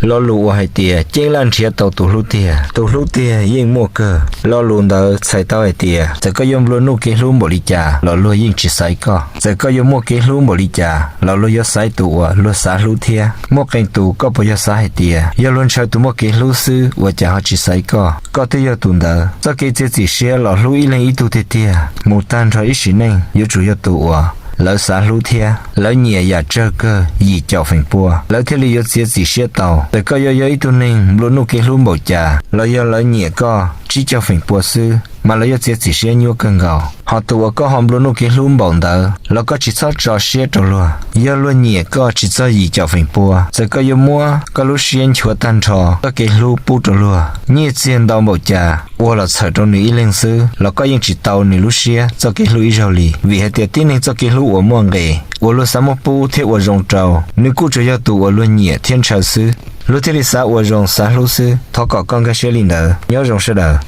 Lo lus uas hais tias ceeb laj nrhiav tau tus hlub tiag, tus hlub tiag yeej muaj kawg. Lo lus ntawd txhais tau hais tias txawm koj yuav nplua nuj kev hlub npaum li cas los luag yeej tsis xaiv koj. Txawm koj yuav muaj kev hlub npaum li cas los luag yuav xaiv tus uas luag xav hlub thiab. Muaj qee tus koj puas yog xav hais tias yog luag ntshaw tus muaj kev hlub xwb ua cas ho tsis xaiv koj? Koj twb yog tus ntawd. Txoj kev txiav txim siab los hlub ib leeg ib tug tiag tiag mus tag nrho ib sim neej yuav tsum yog tus uas lawv xav hlub thiab lawv nyiam yam tsawg kawg yim caum feem pua lawv thiaj li yuav txiav txim siab tau. Txawm koj yuav yog ib tug neeg nplua nuj kev hlub npaum cas los yog lawv nyiam koj tsib caug feem pua xwb mas lawv yuav txiav txim siab nyuaj kawg nkaus. Ho tus uas koj ho nplua nuj kev hlub npaum ntawd los koj tsis txhob tso siab rau luag. Yog luag nyiam koj tsis txog yim caum feem pua, txawm koj yuav muab koj lub siab nchuav tag nrho txoj kev hlub pub rau luag, nyiaj txiag ntau npaum cas ua los txhawm rau nws ib leeg xwb los koj yeej tsis tau nws lub siab txoj kev hlub ib zaug li. Vim hais tias tib neeg txoj kev hlub uas muaj nqis uas luag xav muab pub thiab ua zoo rau, nws kuj tsuas yog tus uas luag nyiam thiab ntshaw xwb, luag thiaj li xav ua zoo xav hlub xwb. Thov kom koj nkag siab li ntawd. Nyob zoo sawv daws.